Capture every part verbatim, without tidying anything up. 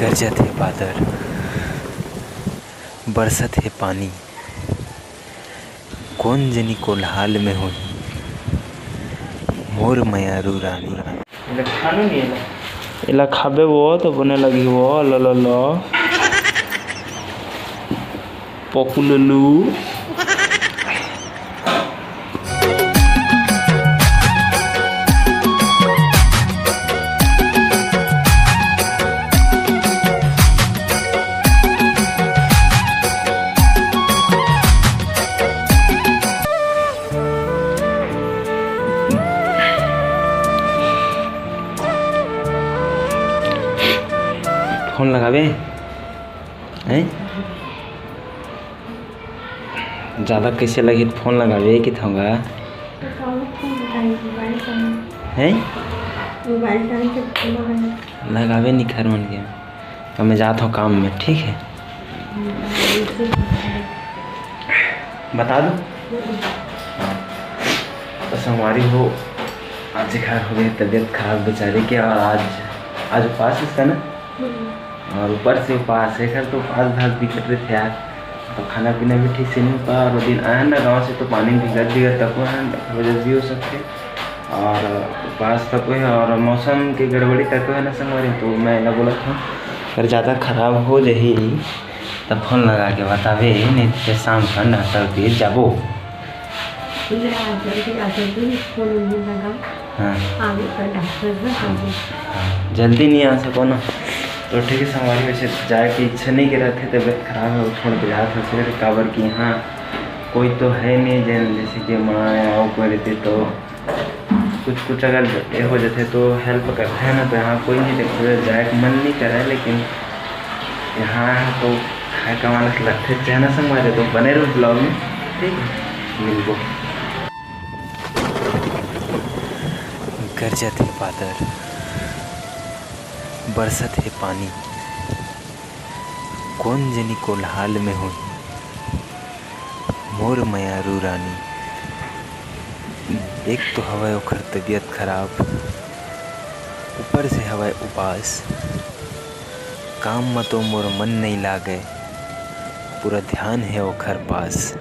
गरजत हे बादर, बरसत हे पानी, कोन जनी कोन हाल में होही मोर मयारू रानी। एला खानो नहीं एला। एला खाबे वो तो बने लगी वो, लो, लो, लो। पकुललू। फोन लगाबे? हैं? ज्यादा कैसे लगी फोन लगाबे कि थोंगा? हैं? लगाबे निखर मन के। तो मैं जात हूँ काम में, ठीक है? बता दो। हाँ। तो संगवारी हो, आज घर हो गई तबीयत खराब बेचारे के, और आज, आज उपास इसका ना, और ऊपर से उपास है, घर तो उपास भास भी कर रहे थे यार, तो खाना पीना भी ठीक से नहीं हो पाया। और वो दिन आया ना गाँव से, तो पानी भीगत भीगत तको है, वजह भी हो सकते। और उपास तको है और मौसम के गड़बड़ी तको है ना संगवारी, तो मैं ना बोला था, अगर ज़्यादा खराब हो जाही तब फोन लगा के बताबे, नहीं तो शाम का डॉक्टर के जाबो। ले आ, जल्दी आ, जल्दी फोन उन लगा। हाँ। आगे का डॉक्टर से जल्दी। हाँ, जल्दी नहीं आ सको ना। तो ठीक है संगवारी, वैसे जाए की इच्छा नहीं के रहते, तबीयत खराब है, वो छोड़ के जात हो फिर, काबर कि यहाँ कोई तो है नहीं, जैसे कि माँ या वो कोई रहती तो कुछ कुछ अगर ये हो जाते तो हेल्प करते हैं ना, तो यहाँ कोई नहीं देखते, जाए का मन नहीं करे, लेकिन यहाँ है तो खाए कमाना से लगते हैं ना संगवारी, तो बने रहो ब्लॉग में, ठीक है, मिलबो। गरजत हे बादर, बरसत हे पानी, कोन जनी कोन हाल में होही मोर मयारू रानी। एक तो हवय ओखर तबीयत खराब, ऊपर से हवय उपास, काम म तो मोर मन नइ लागे, पूरा ध्यान हे ओखर पास।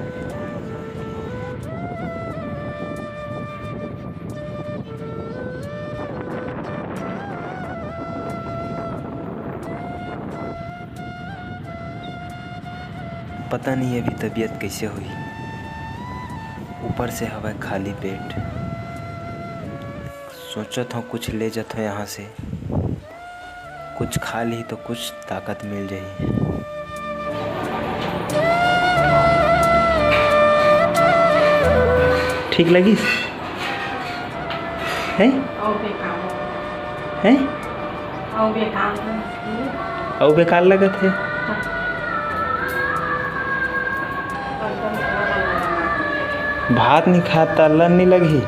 पता नहीं अभी तबीयत कैसे हुई, ऊपर से हवय खाली पेट। सोचत हूँ कुछ ले जात हूँ यहाँ से, कुछ खा ली तो कुछ ताकत मिल जाही। ठीक लगिस? हैं? अउ बेकार। हैं? अउ बेकार लगथे। अउ बेकार लगत हे? हाँ। भात नहीं खात त अल्लर नहीं लगही।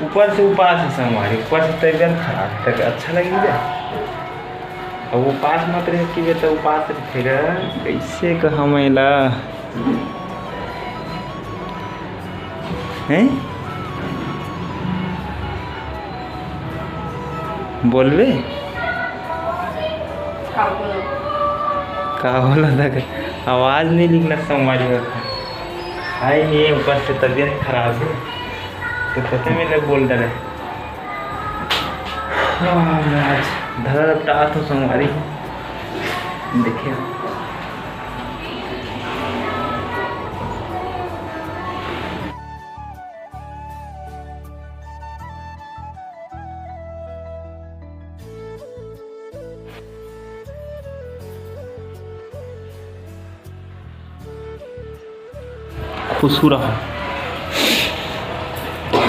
ऊपर से उपास है संगवारी, ऊपर से तबीयत खराब, तक अच्छा लगी जा। अब उपास मत रहे कि बेटा, उपास रहे फिर कैसे कहा मैला। हैं? बोलबे? का बोला? का बोला था? आवाज नहीं निकला संगवारी का। खाए नहीं, ऊपर से तबीयत खराब है, तो पता में लग बोल डरे। हाँ, मैं आज धरा लपटा तो संगवारी देखे। खुशबू रहा।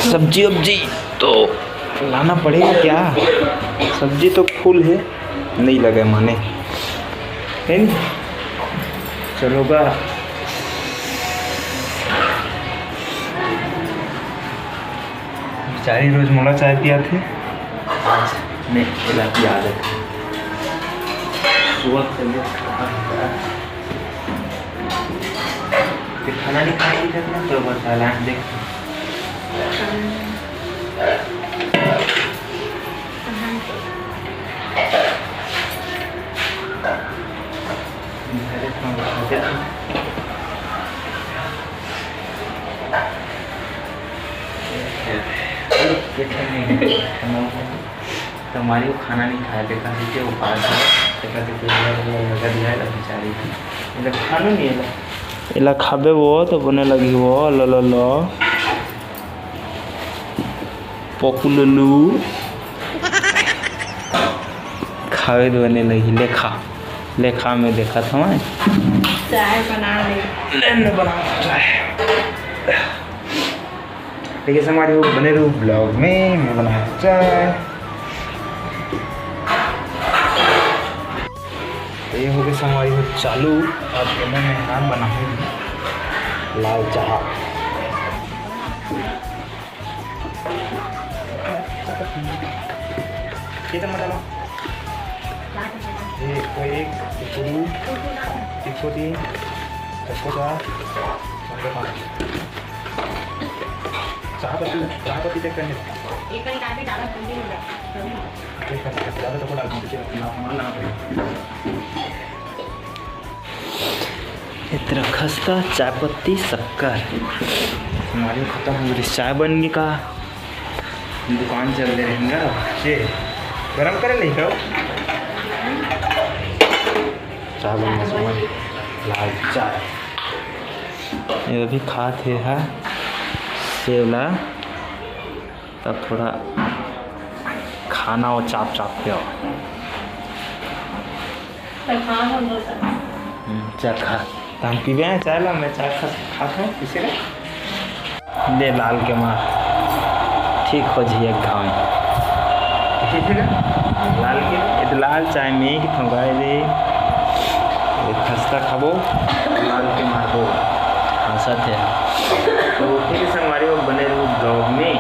सब्जी उब्जी तो लाना पड़ेगा क्या? सब्जी तो फुल है, नहीं लगे माने, है नहीं? चलो गा। बेचारी रोज मोला चाय पियाथे, आज मैं एला पिया देथे। सुबह से तबीयत खराब है। फिर खाना नहीं खाएगी जब ना, तो बस हालात देख। कहाँ? नहीं, तो हमारी वो खाना नहीं खाए, देखा देखिए वो पास है, देखा देखिए लगा दिया है बेचारी। एला खाना नहीं है। एला खाबे वो तो बने लगी वो, लो, लो, लो। पपुलुलु। खावे तो बने लगी, लेखा, लेखा में देखा था मैं। चाय बना ले। ले, मैं बना चाय। ठीक है संगवारी हो, बने रहू vlog में, मैं बना चाय। तो ये हो गए संगवारी हो चालू। अब एमे मैं नाम बनाऊँ लाल चाह। कितना मसाला? एक को एक, एक को दो, एक को तीन, एक को चार, एक को पाँच। चाह पत्ती, चाह पत्ती check करने। एक कहीं काफी ज्यादा ठंडी हो जाए। एक कहीं ज़्यादा तो को डाल दीजिए, ना, ना, ना। इतना खस्ता, चाय पत्ती, शक्कर। हमारी खत्म हो गई, चाय बन गई का? दुकान चल रहे हैं ना, ये गरम करे नहीं तो। चाय बन गई, लाल चाय। ये अभी खात हे हा सेव ला, तब थोड़ा खाना वो चाप चाप के हो। तो खा हम लोग सब। हम्म, चल खा। तो हम पीबे हैं चाय ला, मैं चाय खा, खात हूँ, किसे का? दे लाल के मार, ठीक हो जी एक घाव। ठीक है ना? लाल के, ये तो लाल चाय में ही खंगाए दे। एक खस्ता खाबो, लाल के मारबो। हंसत है। तो ठीक है संगवारी हो, बने रहू vlog में।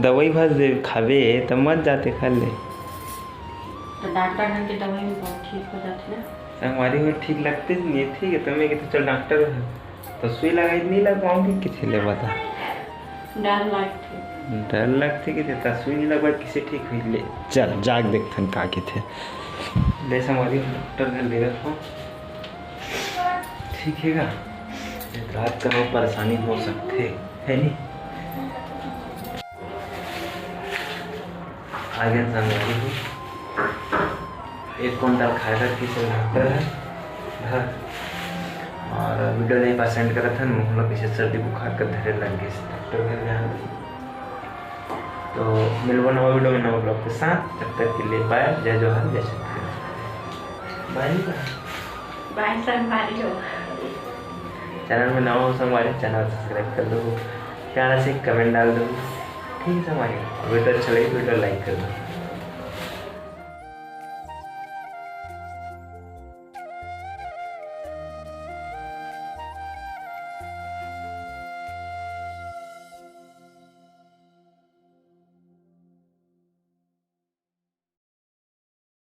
दवाई भर दे खाबे, त मत जाते खा ले। तो डॉक्टर मन के दवाई में बहुत ठीक हो जाथे ना। संगवारी हो ठीक लगते नहीं, ठीक है, तो मैं कहते चल डॉक्टर है, तो सुई लगाई नहीं लगवाऊंगी, किथे ले बता। डर लगथे। डर लगथे कि त सुई नहीं लगवा, किसे ठीक हुई ले। चल, जाग देखथन का किथे। ले संगवारी हो, डॉक्टर घर ले रखो। ठीक है का? रात का हो परेशानी हो सकथे, है नी? आगे संगवारी हो, एक कुंटल खाए बर किसे डॉक्टर है घर, और video नहीं पास send करत हन, मोहला किसे सर्दी बुखार का धरे लग गए डॉक्टर घर जान। तो मिलबो नवा video में नवा vlog के साथ, तब तक के लिए bye, जय जोहार, जय छत्तीसगढ़। Bye। Bye संगवारी हो। Channel में नवा हो संगवारी, channel subscribe कर दो, प्यारा से comment डाल दो, ठीक है संगवारी। Video अच्छा लगे, video like कर दो।